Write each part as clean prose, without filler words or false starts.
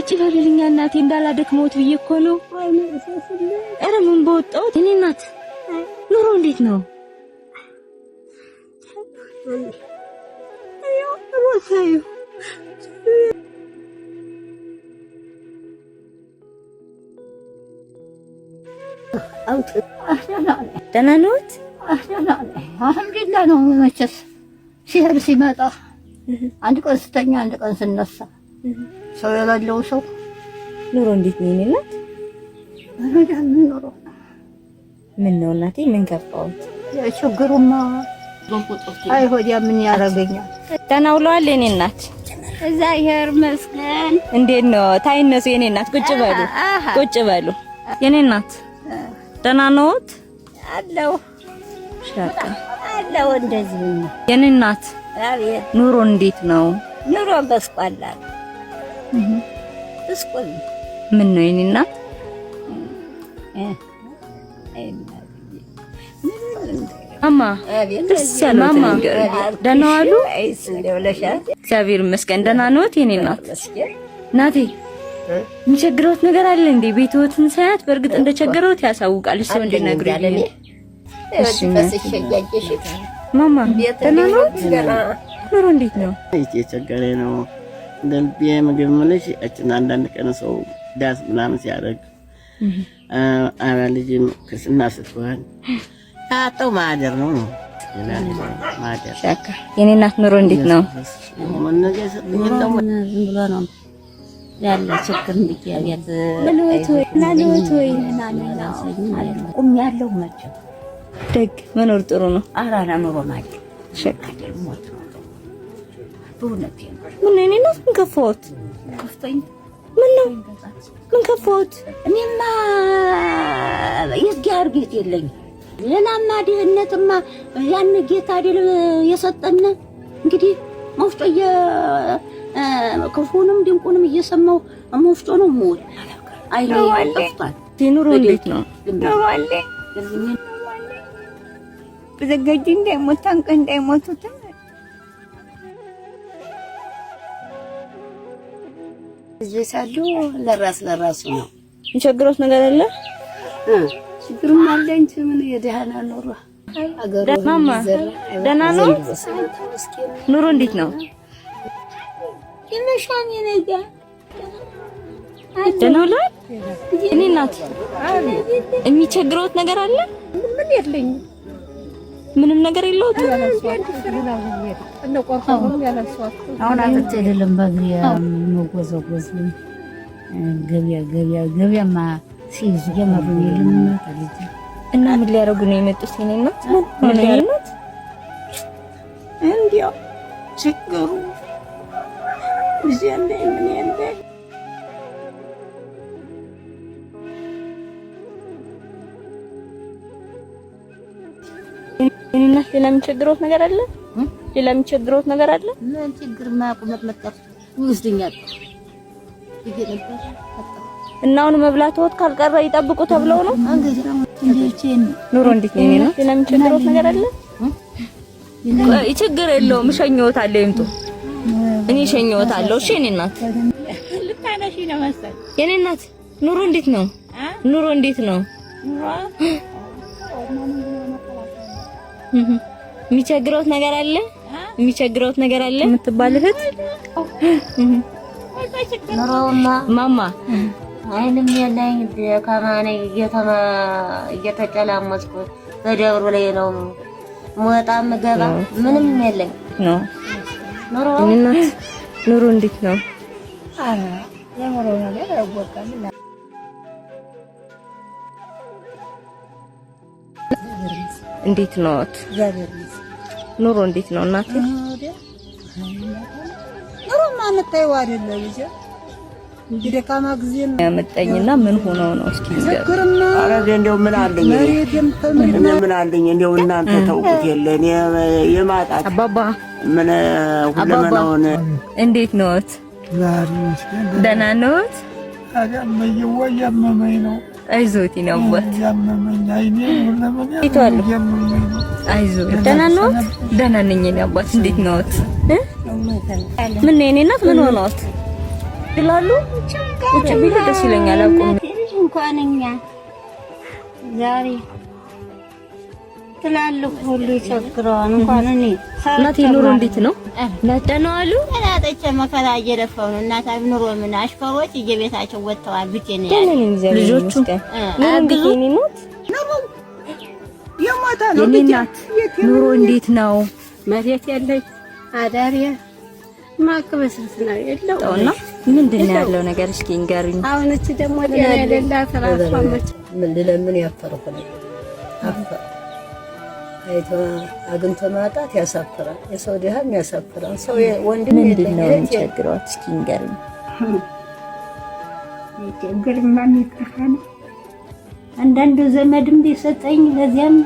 ቁጭ በሉልኛ እናቴ፣ እንዳላደክመውት ብዬ እኮ ነው። ኧረ ምን በወጣሁት። እኔ እናት ኑሮ እንዴት ነው? ደህና ነዎት? አልሐምዱሊላህ ነው። መቼስ ሲሄድ ሲመጣ አንድ ቀን ስተኛ አንድ ቀን ስነሳ ሰው የሌለው ሰው ኑሮ እንዴት ነው የኔ እናት? ኑሮ ምን ነው እናቴ፣ ምን ከፋዎት? ችግሩማ አይ ሆዲያ ምን ያደርገኛል። ደህና ውለዋል የኔ እናት? እግዚአብሔር ይመስገን። እንዴት ነው? ታይነሱ የኔ እናት፣ ቁጭ በሉ ቁጭ በሉ የኔ እናት። ደህና ነዎት? አለሁ ሻቃ አለሁ። እንደዚህ ነው የኔ እናት። አቤት። ኑሮ እንዴት ነው? ኑሮ በስቋላ ብስቁል። ምን ነው የኔ እናት? አማ ደስ ያለው ነገር ደህና ዋሉ? እግዚአብሔር ይመስገን ደህና ነዎት የኔ እናት? እናቴ የሚቸግረውት ነገር አለ እንዴ? ቤትዎትን ሳያት በእርግጥ እንደቸገረውት ያሳውቃል። እሱ እንዲነግሩኝ። እሺ ማማ ደህና ነዎት? ኑሮ እንዴት ነው? የቸገረ ነው እንደ ልቤ ምግብ ምልሽ እችን አንዳንድ ቀን ሰው ዳስ ምናምን ሲያደርግ አራ ልጅም ክርስትና ስትሆን ያጣው ማደር ነው ነው ማደር። የኔ እናት ኑሮ እንዴት ነው? ዝም ብሎ ነው ያለ ችግር ቁም ያለው መቼም ደግ መኖር ጥሩ ነው። አራና ኑሮ ማለት ሞት በእውነቴ ነው። ምን ነው የኔ እናት ምን ከፋዎት? ከፍቶኝ ምን ነው ምን ከፋዎት? እኔማ የእግዚአብሔር ቤት የለኝም። ሌላማ ድህነትማ ያን ጌታ አይደል የሰጠን። እንግዲህ መፍጮ ክፉንም ድንቁንም እየሰማው መፍጮ ነው የምውል። አይኔ ጠፍቷል። ኑሮ እንዴት ነው? ዘገጅ እንዳይሞት ታንቀ እንዳይሞቱትም እዚህ ሳሉ ለራስ ለራሱ ነው። የሚቸግረውት ነገር አለ? ችግርም አለ እንጂ ምን የደህና ኑሮ አገሩ ማማ ደህና ነው? ኑሮ እንዴት ነው? ይመሻን የነጋ ደህና ውለዋል? እኔ እናት የሚቸግረውት ነገር አለ? ምን የለኝም። ምንም ነገር የለውም። አሁን አጥቼ አይደለም በእግሬ የምወዘወዝ ገበያ ገበያ ገበያማ ሲይዙ ጀመሩኝ። የለም ልጅ እና ምን ሊያደርጉ ነው የመጡት? የኔ እናት ምን ሊያደርጉ እንዲያው ችግሩ ጊዜ ያለ ምን ያለ የኔ እናት ሌላ የሚቸግረውት ነገር አለ? ሌላ የሚቸግረውት ነገር አለ? ምን ችግር ማቁመጥ መጣ ይወስደኛል እና አሁን መብላትዎት ካልቀረ ይጠብቁ ተብለው ነው። ኑሮ እንዴት ነው? የኔ እናት ሌላ የሚቸግረውት ነገር አለ? ችግር የለውም። እሸኘዎታለሁ፣ ይምጡ። እኔ እሸኘዎታለሁ። እሺ የኔ እናት ልታነሺ ነው መሰል። የኔ እናት ኑሮ እንዴት ነው? ኑሮ እንዴት ነው? የሚቸግረውት ነገር አለ? የሚቸግረውት ነገር አለ የምትባል እህት ኑሮውማ ማማ አይንም የለኝ ደካማ ነኝ። እየተጨላመስኩ በደብሩ ላይ ነው ሞጣ ምገባ ምንም የለኝ ነው ኑሮ። የኔ እናት ኑሮ እንዴት ነው? የኑሮ ነገር አይወቃም። እንዴት ነዎት? ኑሮ እንዴት ነው እናቴ? ኑሮማ የምታይው አይደለ ልጄ፣ የደካማ ጊዜ ነው ያመጣኝና ምን ሆነው ነው እስኪ ንገሩኝ። ችግርማ ኧረ እንደው ምን አለኝ መሬት የምተምር እኔ ምን አለኝ እንደው እናንተ ተውቁት የለ እኔ የማጣት አባባ ምን ሁለመናውን እንዴት ነዎት? ደህና ነዎት? እመዬዋ እያመመኝ ነው። አይዞት የኔ አባት እያመመኝ አይኔ ሁለመና እንዴት ዋሉ? እያመመኝ ነው። አይዞት ደህና ነዎት? ደህና ነኝ የኔ አባት። እንዴት ነዎት? ምን ነው የኔ እናት ምን ሆነዎት? ይላሉ? ቁጭ ቢሉ ደስ ይለኛል። አቁም እንኳን እኛ ዛሬ ትላልቅ ሁሉ ይቸግረዋል። እንኳን እኔ እናቴ ኑሮ እንዴት ነው? ደህና ዋሉ? እናጠቸ መከራ እየደፋው ነው። እናታ ኑሮ ምን አሽከሮች እየቤታቸው ወጥተዋል። ብቻ ነው ያለ ልጆቹ ኑሮ እንዴት ነው? የሞተ ነው። የኔ እናት ኑሮ እንዴት ነው? መሬት የለኝ አዳሪ ማክበስብስ ነው የለው። እና ምንድን ነው ያለው ነገር እስኪ ንገሪኝ። አሁን እቺ ደግሞ ጤና የሌላት ራሷ መች ምን ልለምን ያፈርኩ ነው አፈር አይቶ አግኝቶ ማጣት ያሳፍራል። የሰው ድሃም ያሳፍራል። ሰው ወንድም ምንድን ነው የሚቸግረው? እስኪ ንገሪኝ። ችግርማ የሚከፋ ነው። አንዳንዱ ዘመድም ቢሰጠኝ በዚያም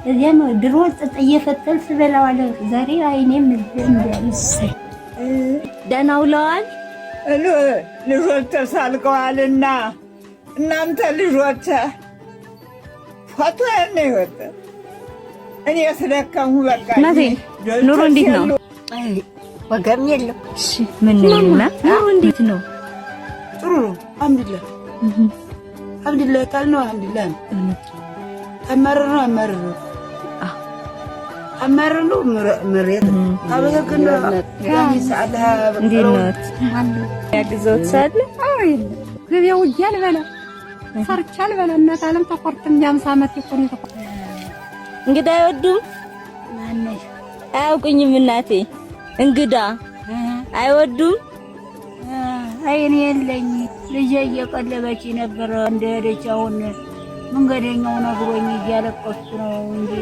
እዚያም ድሮ ጥጥ እየፈተል ስበላዋለሁ። ዛሬ አይኔም ደህና ውለዋል። ልጆች ተሳልቀዋልና እናንተ ልጆች ፎቶ ነው ይወጣ እኔ ስለከሙ በቃ። እናቴ ኑሮ እንዴት ነው? ወገም የለው። እሺ ምን ነው እናት ኑሮ እንዴት ነው? ጥሩ ነው። አልሐምዱሊላህ አልሐምዱሊላህ ካልነው አልሐምዱሊላህ ነው። አማረር ነው አማረር ነው አማረር ነው ምሬት አበሰግን እንዴት ነዎት? ያግዘዎት ሳለ ገበያ ውዬ አልበላ ሰርቼ አልበላ እናት ዓለም ተቆርጥም የአምሳ ዓመት እኮ ነው የተቆርጥ። እንግዳ አይወዱም? አያውቁኝም እናቴ። እንግዳ አይወዱም? አይኔ የለኝ ልጄ እየቀለበች ነበረ እንደሄደች አሁን መንገደኛው ነግሮኝ እያለቀስኩ ነው እንጂ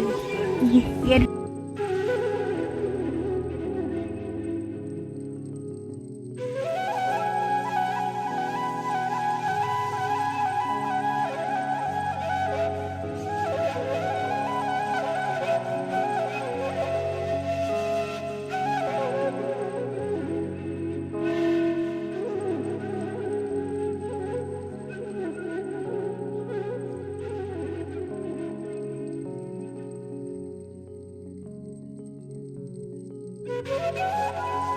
Thank you.